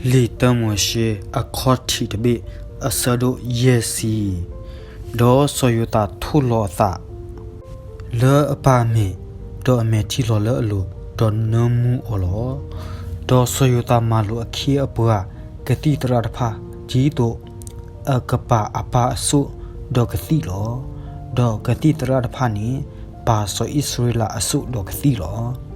လံာ်တၢမိၤၡ့ အခီၣ်ထံးတဘ့ၣ် အဆၢဒိၣ်ယဲၢ်ဆံ. ဒီးစီၤယိၤသးထိၣ်လီၤအသး လၢအပၢ်အမဲာ်, ဒီးအမဲာ်ထံလီၤလၢအလိၤ, ဒီးနၢမူအီၤလီၤ. ဒီးစီၤယိၤသးမၤလိာ်အခ့အပှၤကသံၣ်သရၣ်တဖၣ်, ဒ်သိးအကပာ်အပၢ်အစိၣ်ဒီးကသံၣ်လီၤ. ဒီးကသံၣ်သရၣ်တဖၣ်န့ၣ် ပာ်စီၤအံၣ်စရ့လးအစိၣ်ဒီးကသံၣ်လီၤ.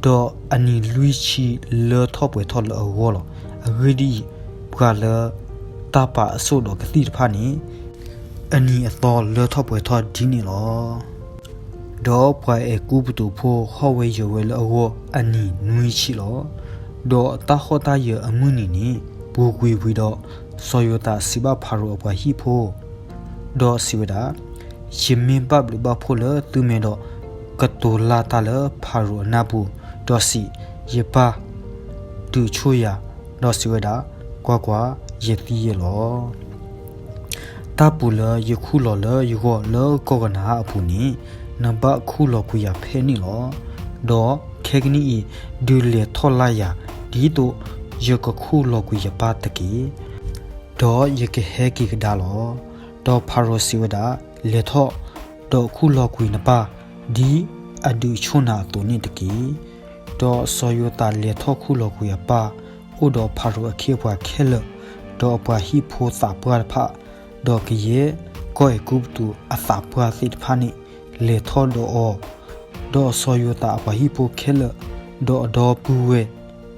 ဒီးအနံၤလွံၢ်ဆံလၢထီၣ်ပှဲၤထီၣ်လၢအဂီၢ်လီၤ. အဂ့ၢ်ဒ်အံၤ, ပှၤလၢတၢ်ပာ်အစိၣ်ဒီးကသံၣ်တဖၣ်န့ၣ် အနံၤအသီလၢထီၣ်ပှဲၤထီၣ်ဒ်န့ၣ်လီၤ. ဒီးပှၤအဲၤကူပတူးဖိဟီၣ်ဝဲယၢၤဝဲလၢအဂီၢ်အနံၤနွံဆံလီၤ. ဒီးတၢ်ဟီၣ်တၢ်ယၢၤအမုၢ်နံၤန့ၣ် ပူၤကွံာ်ဝံၤဒီး, စီၤယိၤသးစံးဘၣ်ဖၤရိၤအပှၤဟံၣ်ဖိ ဒီးစံးဝဲဒၣ်, ယမ့ၢ်ဘၣ်ဘျုးဘၣ်ဖှိၣ်လၢသုမဲာ်ဒီး, ကတိၤလၢ်တၢ်လၢဖၤရိၤအနၢ်ပူၤ, ဒီးစံး, ယပၢ်ဒုးဆိၣ်ယၤ, ဒီးစံးဝဲဒၣ်, ကွၢ်ကွၢ်, ယသံယဲလီၤ. တၢ်ပူၤလၢယခူၣ်လီၤလၢယဂီၢ်လၢကီၢ်ကနၤအၣ်အပူၤန့ၣ်, နဘၣ်ခူၣ်လီၤကွံာ်ယၤဖဲန့ၣ်လီၤ. ဒီးခဲကနံၣ်အံၤ, ဒုးလဲၤထီၣ်လၢယၤ, ဒ်သိးယကခူၣ်လီၤကွံာ်ယပၢ်တက့ၢ်. ဒီးယကဟဲက့ၤကဒါလီၤ. ဒီးဖၤရိၤစံးဝဲဒၣ်, လဲၤထီၣ်, ဒီးခူၣ်လီၤကွံာ်နပၢ်, ဒ်အဒုးဆိၣ်နၤအသိးန့ၣ်တက့ၢ်. ဒီးစီၤယိၤသးလဲၤထီၣ်ခူၣ်လီၤကွံာ်အပၢ်, အိၣ်ဒီးဖၤရိၤအခ့အပှၤခဲလၢာ်, ဒီးအပှၤဟံၣ်ဖိသးပှၢ်တဖၣ်, ဒီးကယဲၢ်ကီၢ်အဲၤကူပတူးအသးပှၢ်သ့ၣ်တဖၣ်န့ၣ် လဲၤထီၣ်ဒီးအီၤ, ဒီးစီၤယိၤသးအပှၤဟံၣ်ဖိခဲလၢာ်, ဒီးအဒီပုၢ်ဝဲၢ်,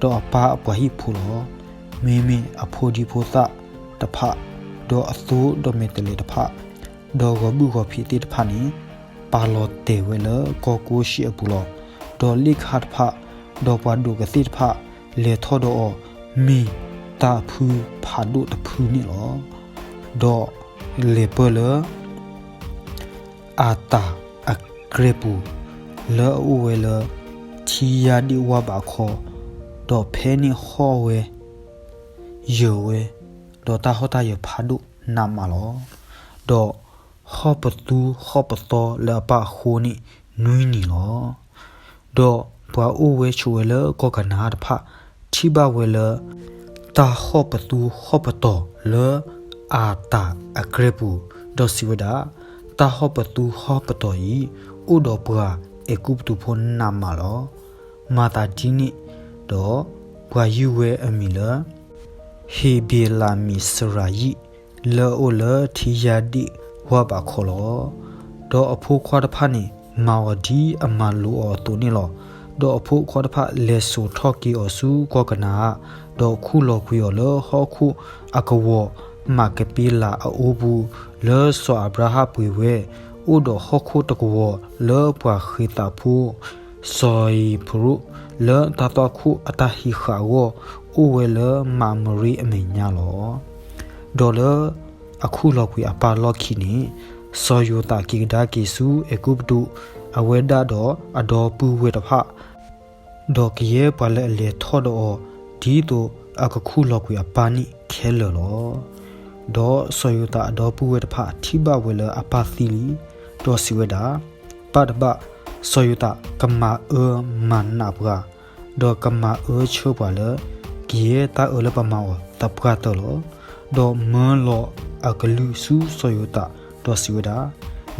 ဒီးအပၢ်အပှၤဟံၣ်ဖိလီၤ. မ့မ့ၢ်အဖိဒံဖိသၣ်တဖၣ်, ဒီးအသိဒီးမဲာ်တဲးလဲးတဖၣ်, ဒီးဂီၤဘုၣ်ဂီၤဖံးသ့ၣ်တဖၣ်န့ၣ်, ပာ်လီၤတဲာ်ဝဲလၢကီၢ်ကိၡ့ၣ်အပူၤလီၤ. ဒီးလ့ၣ်ခါတဖၣ်, ဒီးပှၤဒိးကသ့ၣ်တဖၣ်, လဲၤထီၣ်ဒီးအီၤ, မ့ၢ်တၢ်အဖုဖးဒိၣ်တဖုန့ၣ်လီၤ. ဒီးလဲၤပၢလၢ အၤတၢ်အကြဲးပူၤ, လၢအအိၣ်ဝဲလၢ ထံယါဒ့ၣ်ဝါဘးခီ, ဒီးဖဲန့ၣ်ဟီၣ်ဝဲ ယၢၤဝဲ, ဒီးတၢ်ဟီၣ်တၢ်ယၢၤဖးဒိၣ်နးမးလီၤ. ဒီးဟီၣ်ပသူဟီၣ်ပသီလၢအပၢ်အဃိန့ၣ် နွံနံၤလီၤ. ဒီးပှၤအိၣ်ဝဲဆိးဝဲလၢကီၢ်ကနၤအၣ်တဖၣ် ထံၣ်ဘၣ်ဝဲလၢ တၢ်ဟီၣ်ပသူဟီၣ်ပတီၤလၢအၤတၢ်အကြဲးပူၤ, ဒီးစံးဝဲဒၣ်, တၢ်ဟီၣ်ပသူဟီၣ်ပတီၤအံၤ အိၣ်ဒီးပှၤအဲၤကူပတူးဖိနးမးလီၤ. မၤသးဒ်န့ၣ်ဒီး ပှၤယုၢ်ဝဲအမံၤလၢ ဟ့းဘ့းလးမံးစရၤယံး လၢအအိၣ်လၢထံယါဒ့ၣ်ဝါဘးခီလီၤ. ဒီးအဖိခွါတဖၣ်န့ၣ် မၤအီၤဒ်အမၤလိာ်အီၤအသိးန့ၣ်လီၤ. ဒီးအဖိခွါတဖၣ်လဲၤစိာ်ထီၣ်က့ၤအီၤဆူကီၢ်ကနၤအၣ်, ဒီးခူၣ်လီၤကွံာ်အီၤလၢဟီၣ်ခိၣ်အကဝီၤ မးကပ့လးအအိပူၤ, လၢစီၤအၤဘြၤဟၣ်ပှ့ၤဝဲ, အိၣ်ဒီးဟီၣ်ခိၣ်တကဝီၤလၢပှၤဃ့းသးဖိ စီၤယံၤဖရိၣ် လၢတၢ်သွၣ်ခိၣ်အတၢ်ဟံးဃာ်အဂီၢ်, အိၣ်ဝဲလၢမးမရ့အမဲာ်ညါလီၤ. ဒီးလၢအခူၣ်လီၤကွံာ်အပၢ်လီၢ်ခံန့ၣ်, စီၤယိၤသးက့ၤကဒါက့ၤဆူအဲၤကူပတူး, အဝဲဒၣ်ဒီးအဒီပုၢ်ဝဲၢ်တဖၣ် ဒီးကယဲၢ်ပှၤလၢအလဲၤထီၣ်ဒီးအီၤ, ဒ်သိးအကခူၣ်လီၤကွံာ်အပၢ်န့ၣ်ခဲလၢာ်လီၤ. ဒီးစီၤယိၤသးအဒီပုၢ်ဝဲၢ်တဖၣ်ထံၣ်ဘၣ်ဝဲလၢအပၢ်သံလံ, ဒီးစံးဝဲဒၣ်, ဘၣ်တဘၣ်, စီၤယိၤသးကမၤအၢမၤနးပှၤ, ဒီးကမၤအၢဆၢပှၤလၢ ကယဲၢ်တၢ်အၢလၢပမၤအီၤသပှၢ်တၢၢ်လီၤ. ဒီးမၢလီၤအကလုၢ်ဆူစီၤယိၤသး, ဒီးစံးဝဲဒၣ်,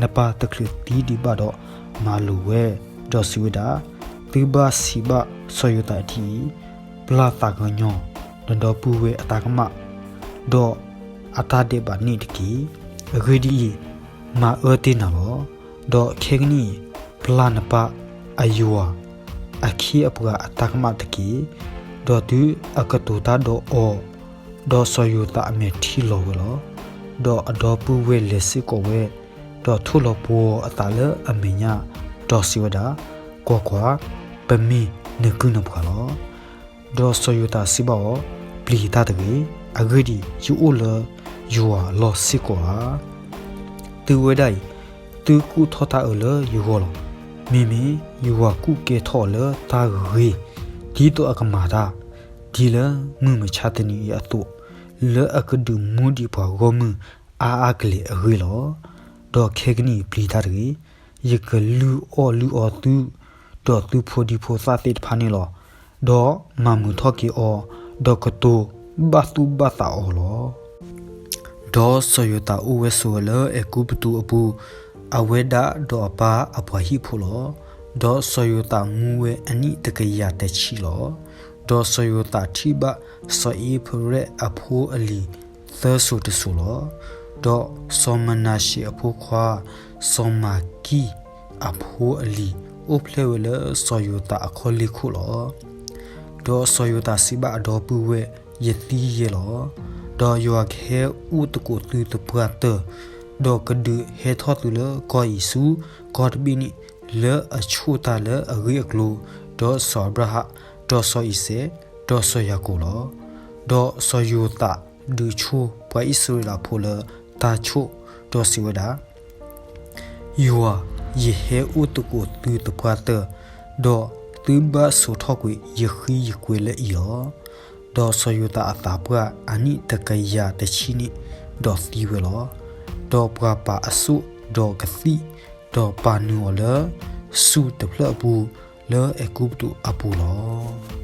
နပၢ်တချုးသံဒံးဘၣ်ဒီးမၤလိာ်ဝဲ, ဒီးစံးဝဲဒၣ်, သုဘၣ်စံးဘၣ်စီၤယိၤသးဒ်အံၤ, ပျၢ်သးကညီၤ, နဒီပုၢ်ဝဲၢ်အတၢ်ကမၣ်, ဒီးအတၢ်ဒဲးဘးန့ၣ်တက့ၢ်. အဂ့ၢ်ဒ်အံၤ, မၤအၢတ့ၢ်နၤလီၤ. ဒီးခဲကနံၣ်အံၤ, ပျၢ်နပၢ်အယွၤအခ့အပှၤအတၢ်ကမၣ်တက့ၢ်. ဒီးတုၤအကတိၤတၢ်ဒီးအီၤ, ဒီးစီၤယိၤသးအမဲာ်ထံလီၤဝဲလီၤ. ဒီးအဒီပုၢ်ဝဲၢ်လဲၤစ့ၢ်ကီးဝဲ, ဒီးထိၣ်လီၤပှီၤအသးလၢအမဲာ်ညါ, ဒီးစံးဝဲဒၣ်, ကွၢ်ကွၢ်, ပမ့ၢ်နကုၢ်နပှၤလီၤ. ဒီးစီၤယိၤသးစံးဘၣ်အီၤ, ပျံၤတၢ်တဂ့ၤ. အဂ့ၢ်ဒ်အံၤ, ယအိၣ်လၢယွၤအလီၢ်စ့ၢ်ကီးဧါ. သုဝဲဒၣ်အံၤ, သုကူၣ်ထီၣ်တၢ်အၢလၢယဂီၢ်လီၤ. မ့မ့ၢ်ယွၤကူၣ်ကဲထီၣ်အီၤလၢတၢ်ဂ့ၤ, ဒ်သိးအကမၤတၢ်, ဒ်လၢမုၢ်မဆါတနံၤအံၤအသိး, လၢအကဒုးမူဒံးပှၤဂီၢ်မုၢ်အါအါကလဲာ်အဂ့ၢ်လီၤ. ဒီးခဲကနံၣ်အံၤပျံၤတၢ်တဂ့ၤ. ယကလုၢ်အီၣ်လုၢ်အီသု, ဒီးသုဖိဒံဖိသၣ်သ့ၣ်တဖၣ်န့ၣ်လီၤ. ဒီးမၤမုာ်ထီၣ်က့ၤအီၤ ဒီးကတိၤဘၣ်သူၣ်ဘၣ်သးအီၤလီၤ. ဒီးစီၤယိၤသးအိၣ်ဝဲဆိးဝဲလၢအဲၤကူပတူးအပူၤ, အဝဲဒၣ်ဒီးအပၢ်အပှၤဟံၣ်ဖိလီၤ. ဒီးစီၤယိၤသးမူဝဲအနံၣ်တကယၤတဆံလီၤ. ဒီးစီၤယိၤသးထံၣ်ဘၣ်စီၤအ့ဖရဲၣ်အဖိအလံၤသၢစိၤတစိၤလီၤ. ဒီးစီၤမနၤရှ့အဖိခွါ စီၤမၤကံအဖိအလံၤ အိၣ်ဖျဲၣ်ဝဲလၢစီၤယိၤသးအခီၣ်လ့ၢ်ခိၣ်လီၤ. ဒီးစီၤယိၤသးစံးဘၣ်အဒီပုၢ်ဝဲၢ်, ယသံယဲလီၤ. ဒီးယွၤကဟဲအိၣ်သကိးသုသပှၢ်တၢၢ်, ဒီးကဒုးဟဲထီၣ်သုလၢကီၢ်အံၤဆူကီၢ်တဘ့ၣ်န့ၣ်, လၢအဆိၣ်တၢ်လၢအဂ့ၢ်အကျိၤ, ဒီးစီၤအၤဘြၤဟၣ်, ဒီးစီၤအံၤစဲး, ဒီးစီၤယၤကိာ်လီၤ. ဒီးစီၤယိၤသးဒုးဆိပှၤအံၣ်စရ့လးဖိလၢတၢ်ဆိၣ်, ဒီးစံးဝဲဒၣ်, ယွၤ, ယဟဲအိၣ်သကိးသုသပှၢ်တၢၢ်, ဒီးသုဘၣ်စိာ်ထီၣ်ကွံာ်ယဃံယကွဲလၢအံၤလီၤ. ဒီးစီၤယိၤသးအသးပှၢ်အနံၣ်တကယၤတဆံန့ၣ်, ဒီးသံဝဲလီၤ. ဒီးပှၤပာ်အစိၣ်ဒီးကသံၣ်, ဒီးပာ်နုာ်အီၤလၢစူၢ်တဖျၢၣ်အပူၤ, လၢအဲၤကူပတူးအပူၤလီၤ.